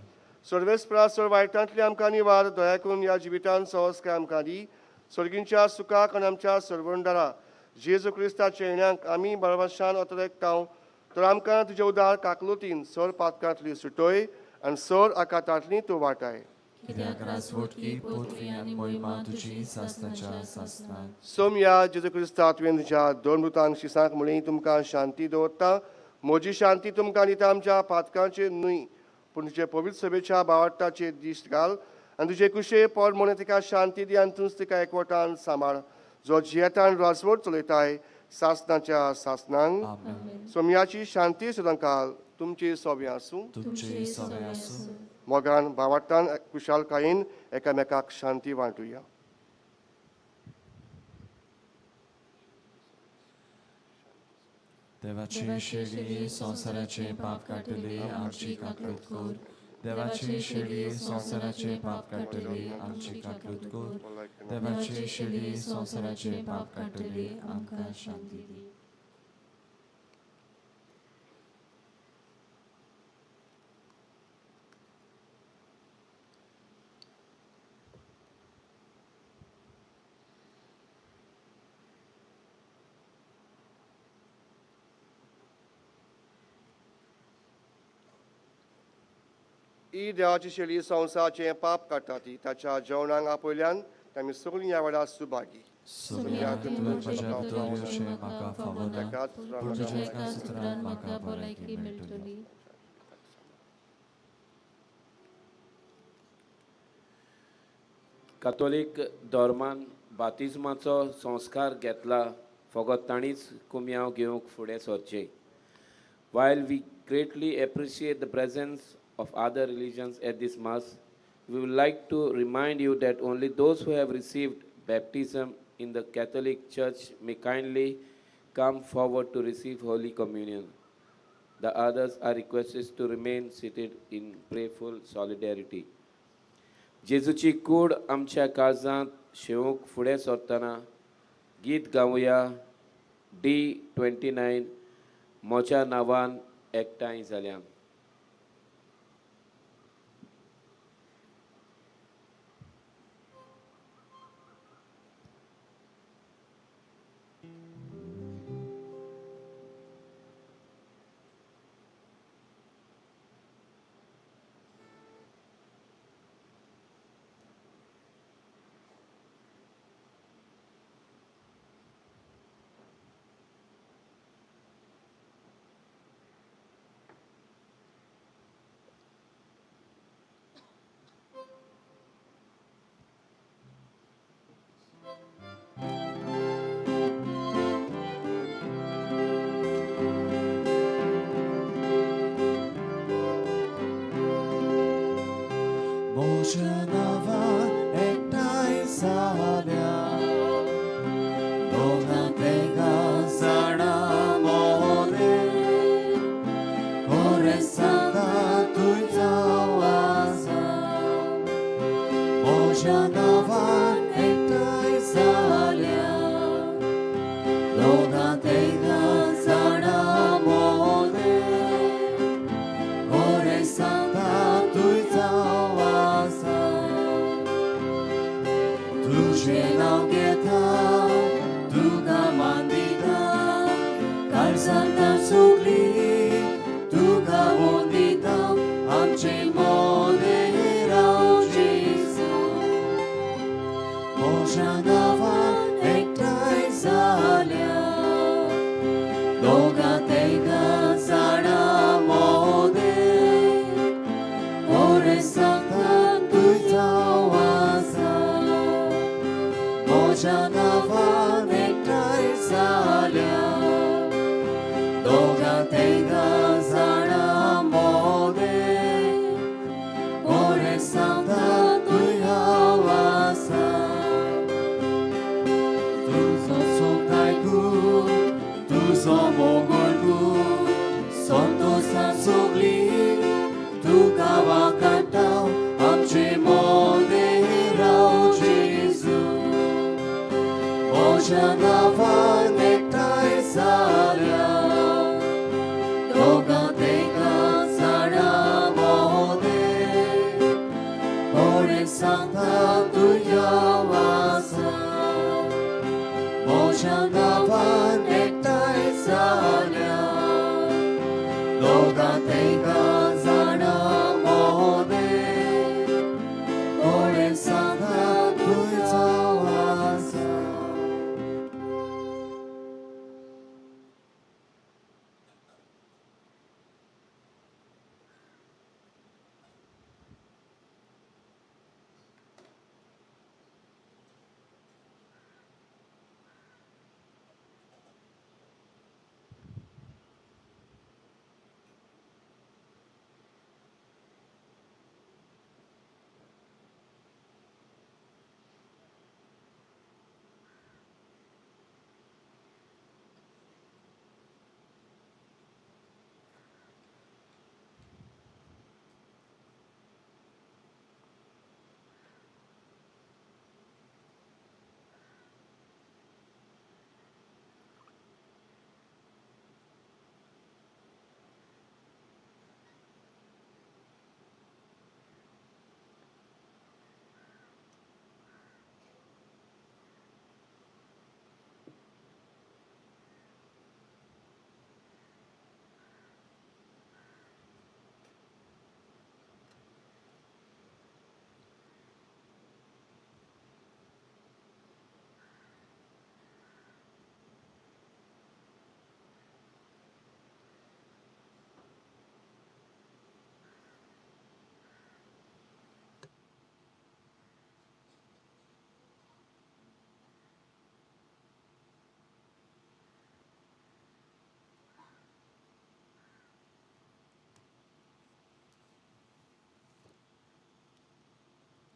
सर्वेस्परा सर वायटांतले आमकां निवार, दया करून ह्या जिवितान सहजकाय आमकां दी. सर्गींच्या सुखाक आनी आमच्या सर्वंडरा जेजू क्रिस्ताच्या येण्याक आमी बळवशान अतरेकताव, तर आमकां तुजे उदार काकलुतीन सर पातकांतली सुटय आनी सर आकातांतली तूं वाटाय. कित्याक रासवटकी पृथ्वी आनी महिमा तुजी सासणाच्या सासणाक. सोमया जेजू क्रिस्ता, तुवें तुज्या दोन मृतांक शिसांक म्हळी, तुमकां शांती दवरता, म्हजी शांती तुमकां दिता, आमच्या पातकांचेर न्हय पूण तुजे पवित्र सभेच्या बावटाचेर दिश्ट घाल आनी तुजे कुशे पोर म्हणून तिका शांती दी आनी तूंच तिका एकवटान सांबाळ, जो जियेता आनी राजवट चलयताय सासणाच्या सासणांक. सोमयाची शांती सदांकाल तुमची सोबी आसूं. तुमचे सवे आसूं. मोगान बावाटान कुशालकायेन एकामेकाक शांती वांटुया. देवाची शेळी संवसाराचे पाप काडटली आमची काकूत कर. देवाची शेळी संवसाराचे पाप काडटली आमची काकूत कर. देवाची शेळी संवसाराचे पाप काडटली आमकां शांती दी. ही देवाची शेळी संवसाराचें पाप काडटा ती ताच्या जेवणाक आपयल्यान आमी सगळीं ह्या वेळार सुभागी. सगळ्या तुवें म्हज्या भितर येवचें म्हाका फावना, पूण तुज्या एका सुत्रान म्हाका भलायकी मेळटली. कातोलीक धर्मान बातिज्माचो संस्कार घेतला फकत तांणीच कुमयांव घेवंक फुडें सरचें. While we greatly appreciate the presence of other religions at this Mass, we would like to remind you that only those who have received baptism in the Catholic Church may kindly come forward to receive Holy Communion. The others are requested to remain seated in prayerful solidarity. जेजूची कूड आमच्या काळजांत शेवूंक फुडें सरतना गीत गावया D 29 म्हज्या नांवान एकठांय जाल्या. म्हज्या नांवान एकठांय जाल्या दोगां तेगां जाणां मोरे खरें सांगता तूं जावं आसा. म्हज्या नांवान एकठांय जाल्या दोगां तेगां जाणां मोरे खरें सांगता तूं जावं आसा. तुजें नांव घेता तुका मान दिता काळजांत सगळी तुका वन दिता आमचे मोदें राव जेजू.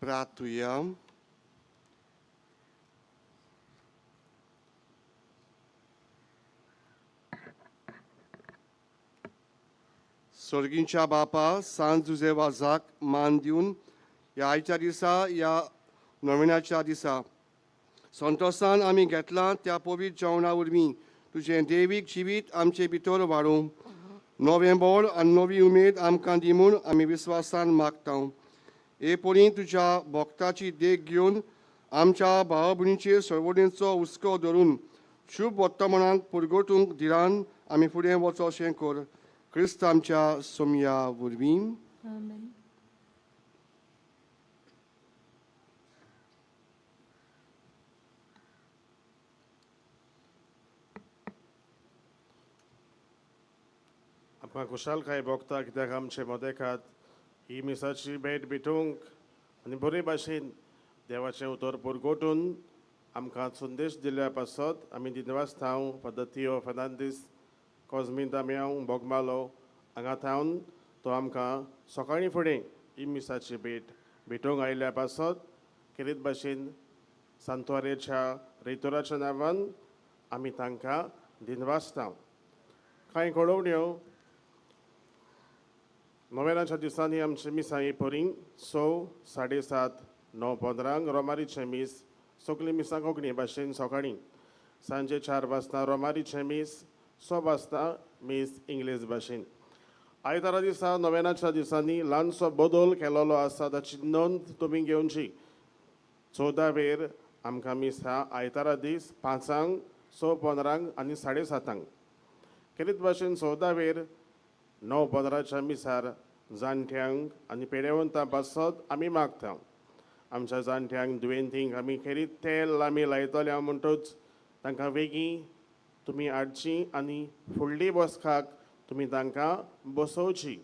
प्रार्थुया. सर्गींच्या बापा, सांत जुजे वाजाक मान दिवन ह्या आयच्या दिसा, ह्या नविनाच्या दिसा संतोसान आमी घेतलां त्या पवित्र जेवणा वरवीं तुजें देवीक जिवीत आमचे भितर वाडूं, नवें बळ आनी नवी उमेद आमकां दी म्हूण आमी विस्वासान मागता. हे परी तुज्या भक्ताची देख घेवन आमच्या भाव भयणीचेर सरवणीचो हुस्को धरून शुभ वर्तमानाक पुरगोटूंक धिरान आमी फुडें वचो अशें कर, क्रिस्त आमच्या सोमया वरवीं. आमेन. आमकां खुशालकाय भोगता कित्याक आमचे मदेकात ही मिसाची भेट भेटूंक आनी बरे भाशेन देवाचें उतर पुरगोटून आमकां संदेश दिल्या पासत आमी दिनवास थाव फादर थियो फेर्नांदीस कॉजमीन दामियांव बोगमालो हांगा थावन तो आमकां सकाळीं फुडें ही मिसाची भेट भेटूंक आयिल्ल्या पासत खेरीत भाशेन सांतवारेच्या रेतोराच्या नांवान आमी तांकां दिनवासता. कांय कळोवण्यो नोव्हेंब्राच्या दिसांनी आमचे मिसां ही परीं 6, 7:30, 9:15 रोमारीचें मीस, सगळीं मिसां कोंकणी भाशेन सकाळीं, सांजे 4 वाजता रोमारीचें मीस, 6 वाजता मीस इंग्लीश भाशेन. आयतारा दिसा नोव्हेंब्राच्या दिसांनी ल्हानसो बदल केलोलो आसा ताची नोंद तुमी घेवची. 14 वेर आमकां मिसां आयतारा दीस 5, 6:15 आनी 7:30. खेरीत भाशेन 14 वेर 9:15 मिसार जाणट्यांक आनी पेडेवंतां पासत आमी मागता. आमच्या जाणट्यांक दुयेंतींक आमी खेरीत तेल आमी लायतले म्हणटूच तांकां वेगीं तुमी हाडची आनी फुडली बसकाक तुमी तांकां बसोवची.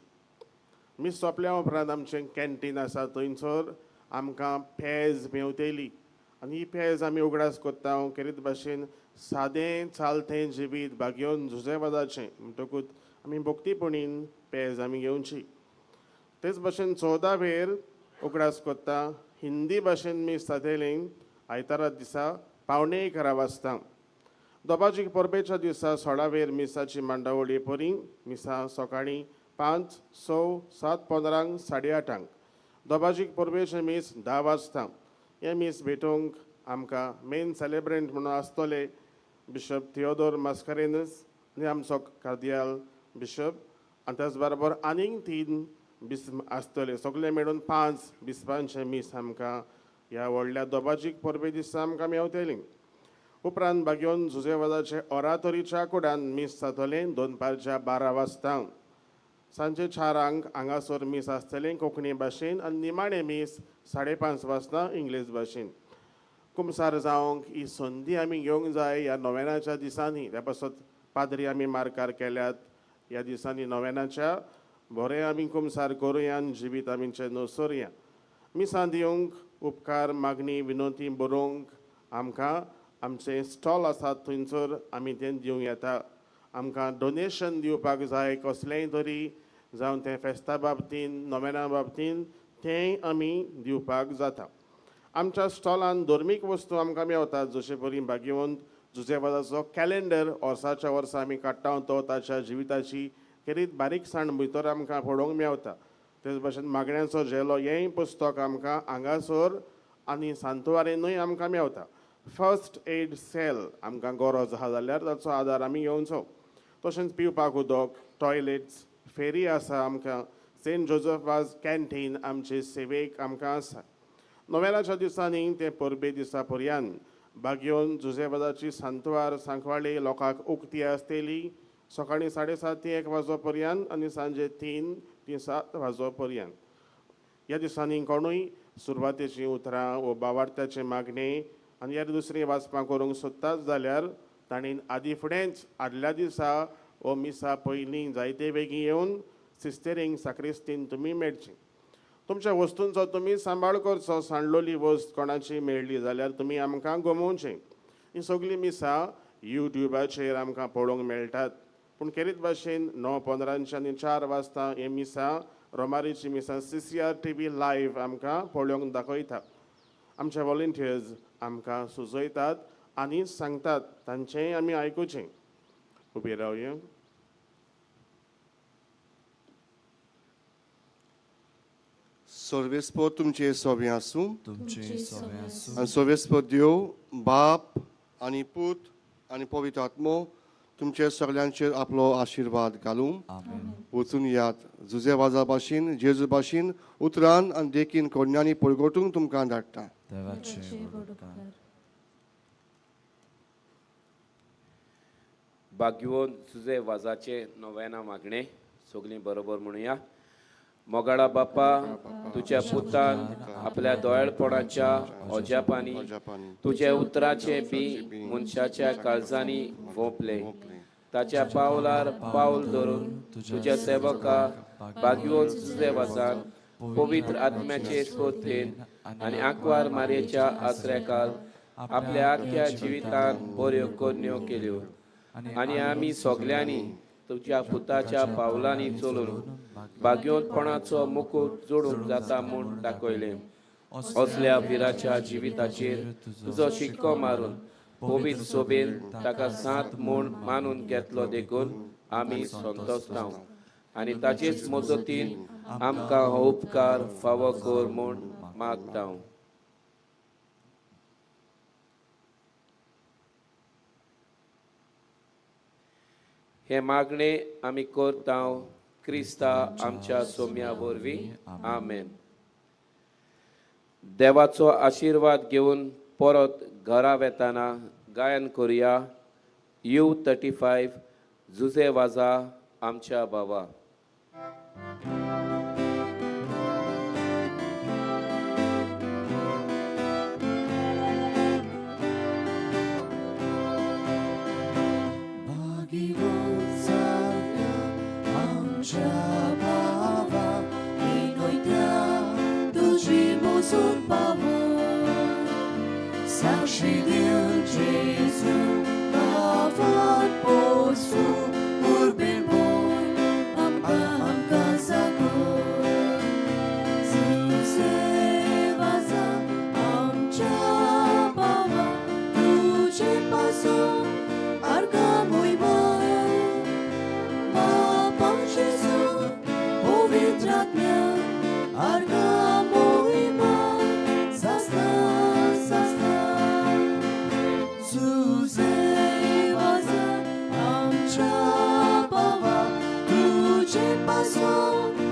मीस सोंपल्या उपरांत आमचें कॅन्टीन आसा थंयसर आमकां पेज मेवतली आनी ही पेज आमी उगडास करता खेरीत भाशेन सादें चालतें जिवीत भागयोवन झुजेवादाचें म्हणटकूच आमी भक्तीपणीन पेज आमी घेवची. तेच भाशेन 14 वेर उगडास करता हिंदी भाशेन मीस जातलें आयतारा दिसा 10:45 वाजता. दोबाजीक परबेच्या दिसा 16 वेर मिसाची मांडावळी परी मिसां सकाळीं 5, 6, 7:15, 8:30. दोबाजीक परबेचें मीस 10 वाजता. हें मीस भेटोवंक आमकां मेन सेलेब्रंट म्हणून आसतले बिशप थियोदोर मास्कारेनस आनी आमचो कार्दियाल बिशप आनी त्याच बरोबर आनीक 3 बिस्प आसतले. सगळे मेळून 5 बिस्पांचें मीस आमकां ह्या व्हडल्या दोबाजीक परबे दिसा आमकां मेवतलीं. उपरांत बागयोन जुजेवादाचे ओरातोरीच्या कुडान मीस जातलें दनपारच्या 12 वाजता. सांजे 4 हांगासर मीस आसतलें कोंकणी भाशेन आनी निमाणें मीस 5:30 वाजता इंग्लीश भाशेन. कुमसार जावंक ही संदी आमी घेवंक जाय ह्या नोव्हेंब्राच्या दिसांनी. त्या पासत पाद्री आमी मार्कार केल्यात ह्या दिसांनी नोव्हेंब्राच्या बरें आमी कुमसार करुया आनी जिवीत आमीचें नसोरुया. मिसां दिवंक उपकार मागणी विनोती बरोवंक आमकां आमचें स्टॉल आसा थंयसर आमी तें दिवंक येता. आमकां डोनेशन दिवपाक जाय कसलेंय तरी, जावं तें फेस्ता बाबतीन नोव्हेंब्रा बाबतीन, तेंय आमी दिवपाक जाता. आमच्या स्टॉलान धर्मीक वस्तू आमकां मेवतात जशे परी भाग्यवंत जुजेवादाचो कॅलेंडर वर्साच्या वर्सा आमी काडटा तो ताच्या जिविताची खेरीत बारीकसाण भितर आमकां पळोवंक मेवता. तेच भाशेन मागण्यांचो झेलो हेंय पुस्तक आमकां हांगासर आनी सांतवारेनूय आमकां मेवता. फर्स्ट एड सेल आमकां गरज आसा जाल्यार ताचो आदार आमी घेवचो. तशेंच पिवपाक उदक, टॉयलेट्स, फेरी आसा आमकां. सेंट जोजफ वाज कॅन्टीन आमचे सेवेक आमकां आसा. नोव्हेंब्राच्या दिसांनी ते परबे दिसा पर्यंत बागयोन जुजेवादाची सांतवार सांकवाळे लोकांक उक्ती आसतली सकाळीं 7:30 ते 1 वाजो पर्यंत आनी सांजे 3 ते 7 वाजो पर्यंत. ह्या दिसांनी कोणूय सुरवातेचीं उतरां वो बावार्थ्याचें मागणें आनी ह्या दुसरीं वाचपां करूंक सोदतात जाल्यार तांणी आदी फुडेंच आदल्या दिसा वो मिसा पयलीं जायते बेगीन येवन सिस्टरींक साक्रिस्तीन तुमी मेळची. तुमच्या वस्तूंचो तुमी सांबाळ करचो. सांडलोली वस्त कोणाची मेळ्ळी जाल्यार तुमी आमकां गमोवचें. ही सगळीं मिसां युट्युबाचेर आमकां पळोवंक मेळटात. पूण खेरीत भाशेन 9:15 आनी 4 वाजता हे मिसां रोमारीची मिसां CCR TV live आमकां पळोवंक दाखयता. आमचे वॉलंटियर्स आमकां सुचयतात आनी सांगतात, तांचेंय आमी आयकुचें. उबी रावया. सर्वेस्पोर तुमचे सोबें आसूं. तुमचे सोबे आसूं. आनी सर्वेस्पोर देव बाप आनी पूत आनी पवित्र आत्मो तुमचे सगल्यांचेर आपलो आशिर्वाद घालूं. आमेन. वचून यात जुजे वाजा भाशेन, जेजू भाशेन उतरान आनी देखीन कोडण्यांनी परगटूंक तुमकां धाडटा. देवाचे व्हड उपकार. भाग्यवंत जुजे वाजाचे नोवेना मागणें सगलीं बरोबर म्हणुया. मोगाळा बापा, तुज्या पुतान आपल्या दोळपणाच्या अजापांनी तुज्या उतराचें बी मनशाच्या काळजांनी वोंपलें. ताच्या पावलार पावल धरून तुज्या सेवका भाग्यवंत जुजे वाजान पवित्र आत्म्याचे स्फूर्तीन आनी आंकवार मारयेच्या आसऱ्याकाल आपल्या आख्ख्या जिवितान बऱ्यो करण्यो केल्यो आनी आमी सगल्यांनी तुज्या पुताच्या पावलांनी चलून भाग्यवंतपणाचो मुकूट जोडूंक जाता म्हूण दाखयलें. असल्या विराच्या जिविताचेर तुजो शिक्को मारून पवित्र सोबेन ताका सात म्हूण मानून घेतलो देखून आमी संतोशतांव आनी ताचेच मजतीन आमकां हो उपकार फावो कर म्हूण मागता. हे मागणे आमी करता क्रिस्ता आमच्या सोम्या वरवीं. आमेन. देवाचो आशिर्वाद घेवन परत घरा वेताना गायन करुया U35 Jose वाजा आमच्या बाबा. Paso.